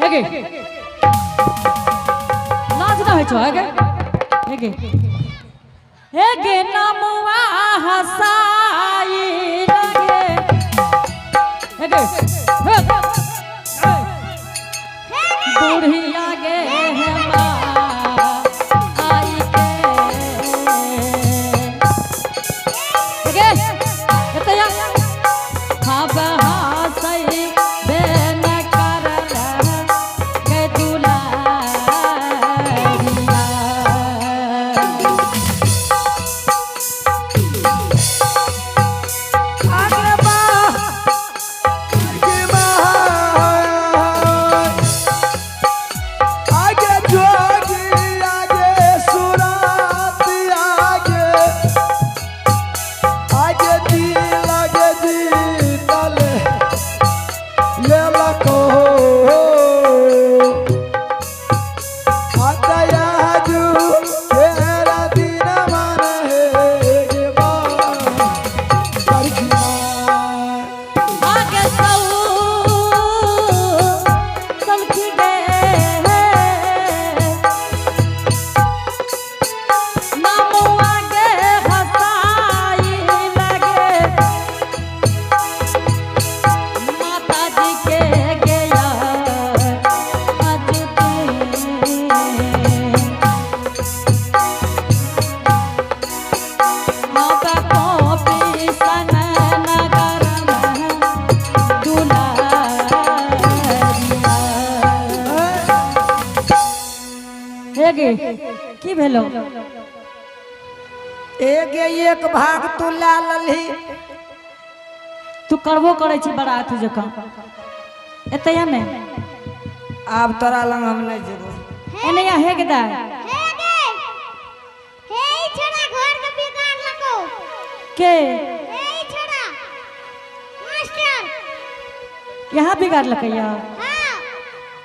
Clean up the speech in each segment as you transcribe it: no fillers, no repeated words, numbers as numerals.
हेगे लाज ना होइ छौ हेगे हेगे हेगे नमुआ हसाई लगे हेगे हे हे। बुढ़िया गे हेमा आई के हेगे एतय आ। हब हसई बेन करल गे दुलारिया। आगे बा आगे जोगी आगे सुरात आगे आगे दिल आगे जीतल लेलको आदयाजू तेरा दिन मन हे गे बा बरखी आगे सऊ सलखी गे नमो आगे हसाई लगे माता जी के गया आज माता कॉपी सन नगर में दुलारिया। हे गे की भेलो एक एक भाग तू ला ललही। तू करबो करै छी बड़ा अथी जकाँ एतय आ ने। आब तोरा लंग हम नहीं जेबो। एने आ हे गे दाय। हे गे, हे ई छोड़ा घर के बिगाड़ लको। के? हे ई छोड़ा मास्टर। यहाँ बिगाड़ लकैया? हाँ,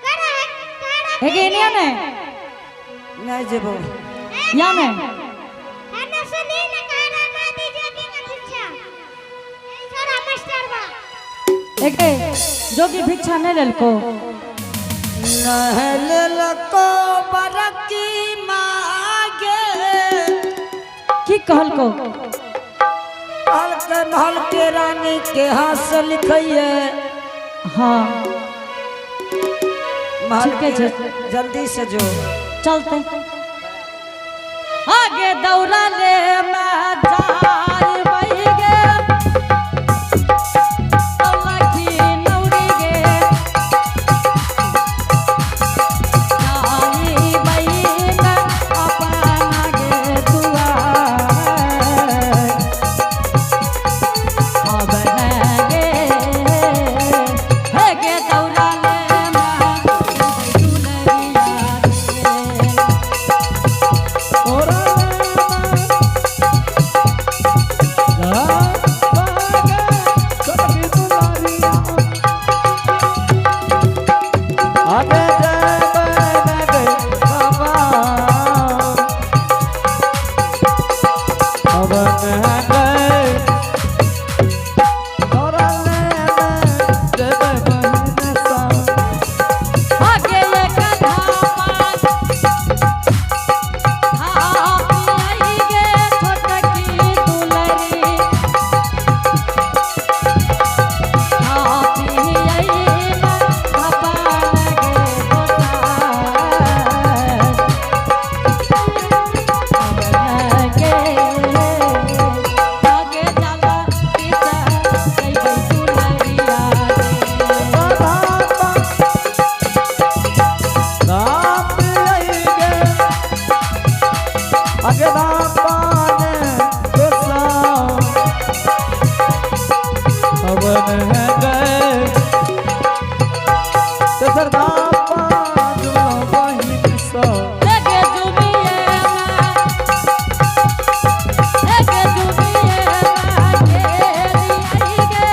करा है करा। हे गे एने आ ने। नहीं जेबो। या ने। है सुनी न करा ना दीजिए की का शिक्षा। हे ई छोड़ा मास्टर बा। एगे जोगी भिक्षा नहीं लेलको? नहीं लेलको बरकी मागे। की कहलको? महल के महल के रानी के हाथ से लिखिए। हाँ। महल ठीके के छै। जल्दी से जो। चलते आगे दौड़ा ले मैं जाय गे लखी नौरी गे जाई बहिन अपना गे दुआर। अब न गे हे गे दौड़ा ले मैं दुलरिया गे। आगे एक धामा आई गे छोटकी दुलरी आई अपन गे दोसार गे आगे जाला पिता जइबै दुलरिया गे। एगे जुबिए एगे जुबिए के दियाई गे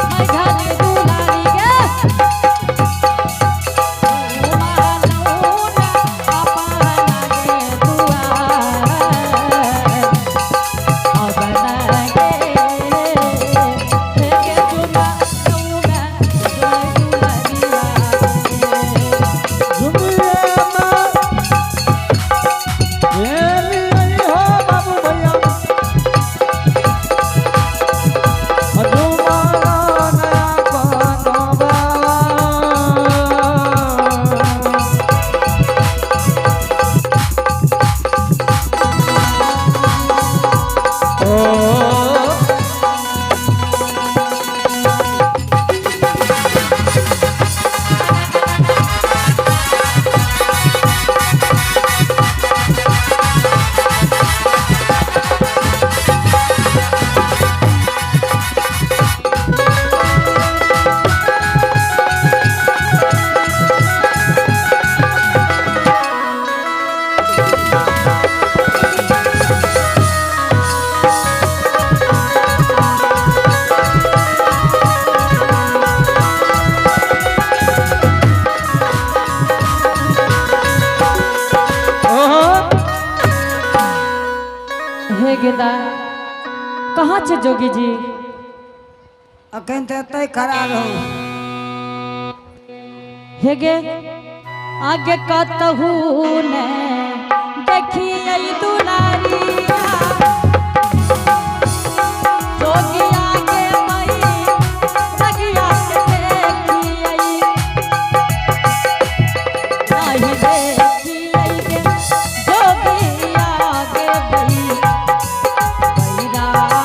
मैं घाली दुलारी गे मालूना अपना गे दुआर अब न गे एगे जुमा नौना दुलारिया। गेदा, कहाँ छे जोगी जी? अखन तऽ एतै खड़ा रहू। हे गे, आगे कतहु ने देखियै दुलारिया, जोगिया के मई रगिया के देखियै, नाही देखियै गे जोगिया के बई बैरागी।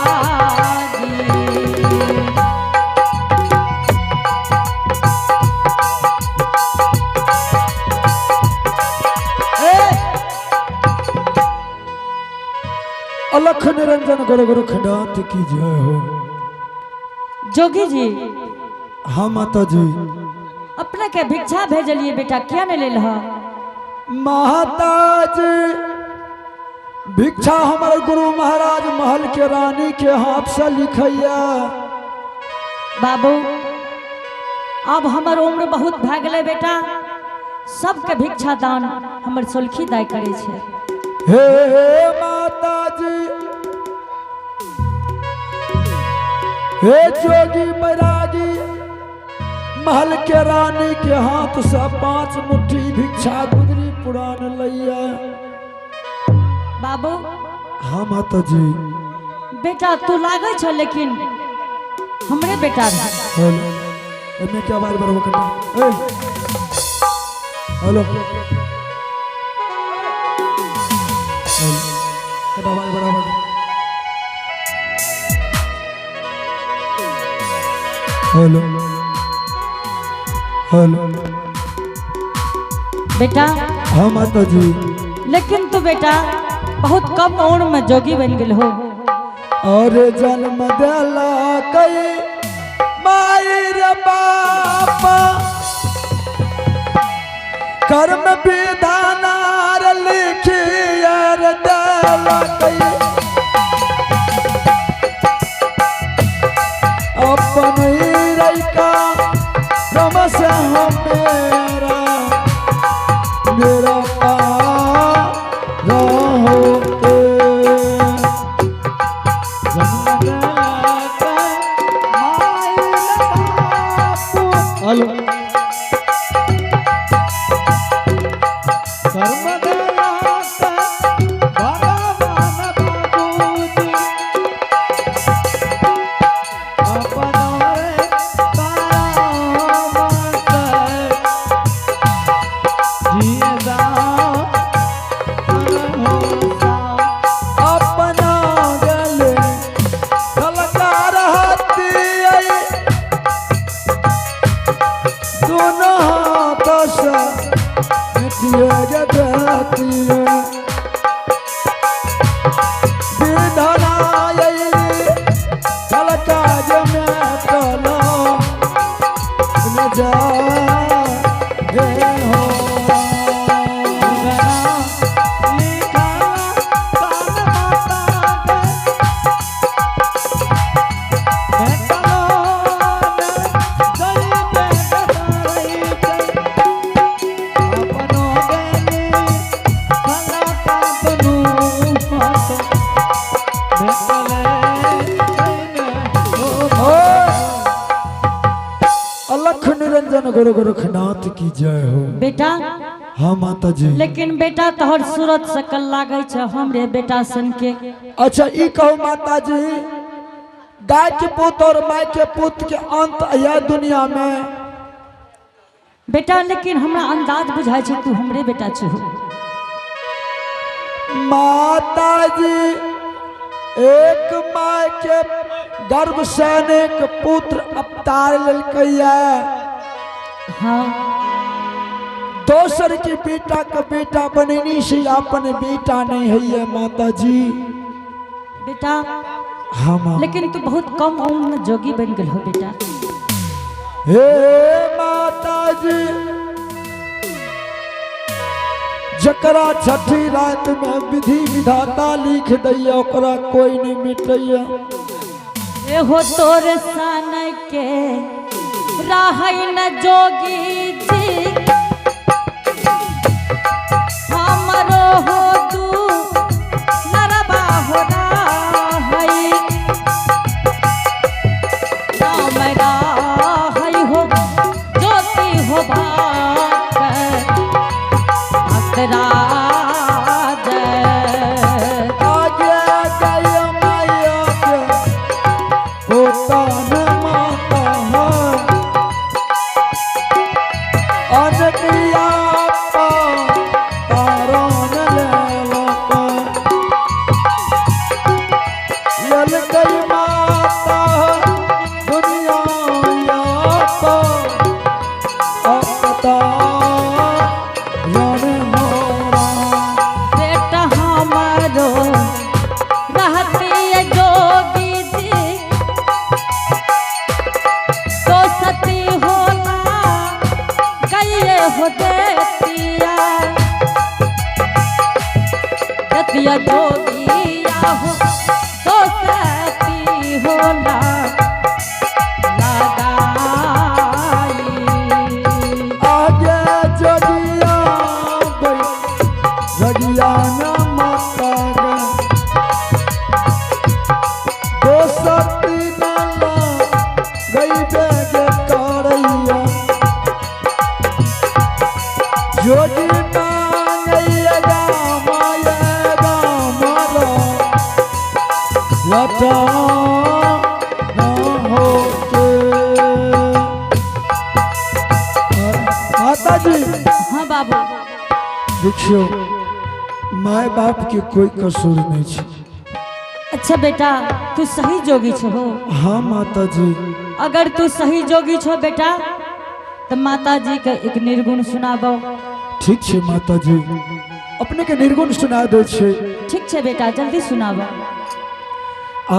अलख निरंजन गुरु गोरखनाथ की जय हो। जोगी जी। हाँ माता जी। अपने के भिक्षा भेजलिए बेटा, किया नहीं लेल? माता जी, भिक्षा हमारे गुरु महाराज महल के रानी के हाथ से लिखैया। बाबू, अब हमर उम्र बहुत भए गेलै बेटा, सबके भिक्षा दान हमर सोलखी दाय करै छै। हे माता जी, हे जोगी बैरागी महल के रानी के हाथ से 5 मुट्ठी भिक्षा गुजरी पुरान लैया। बाबू। हाँ माता जी। बेटा तू लागै छ लेकिन हमरे बेटा रहे। हेलो, एमे क्या आवाज बरबो करना? ए हेलो हेलो, कटा आवाज बराबर। Hello hello. बेटा। हाँ माता जी। लेकिन तू बेटा बहुत कम उम्र में जोगी बन गेल हो। और जन्म दिला कई माई रे बापा, कर्म विधानार लिखी रे दिला कई, अपन ही रैका क्रम से हम मेरा मेरा होते। हेलो। अपना गले कलकार हाथी दोनों हाथ से मिटिए देती विधना कलकाज में कलो में जा गे हो। अलख निरंजन गुरु गोरखनाथ की जय हो। बेटा। हाँ माता जी। लेकिन बेटा तोहर सूरत सकल लागै छ हमरे बेटा सन के। अच्छा ई कहो माता जी, गाय के पुत और माय के पुत के अंत यह दुनिया में। बेटा लेकिन हमरा अंदाज बुझाय छै तू हमरे बेटा छहो। माता जी, एक माय के गर्भ से अनेक पुत्र अवतार लेलकैया। हाँ। दोसर के बेटा के बेटा बनेनी से अपन बेटा नहीं है ये माता जी। बेटा। हाँ माँ। लेकिन तू बहुत कम उम्र में जोगी बन गेल हो बेटा। हे माता जी, जकरा छठी रात में विधि विधाता लिख दैया ओकरा कोई नहीं मिटैया। एहो तोर सन के रहै न जोगी जी, हमरो हो तू नरबा हो। हो भक्त भक्तराज। आगे गई माया के पोतान माता है अनकिया पा तारन लेलक ललकई माता दुनिया या पा अपता रन मोरा। बेटा हमारो रहती है जोगी जी तो सती होना गई हो देतिया देतिया जोगिया हो तो सती होना लगाई। आगे जगिया जगिया न माता गे दोसर तीन गई बेगे करैया जोगी मांगैया गामाया गामरा लटा न होके। माता जी, हाँ बाबू। देखियो, माय बाप के कोई कसूर नहीं छे। अच्छा बेटा, तू सही जोगी छो हो? हाँ माता जी। अगर तू सही जोगी छो बेटा, तो माता जी के एक निर्गुण सुनाबो। ठीक छे माता जी, अपने के निर्गुण सुना दे छे। ठीक छे बेटा, जल्दी सुनाबो। आ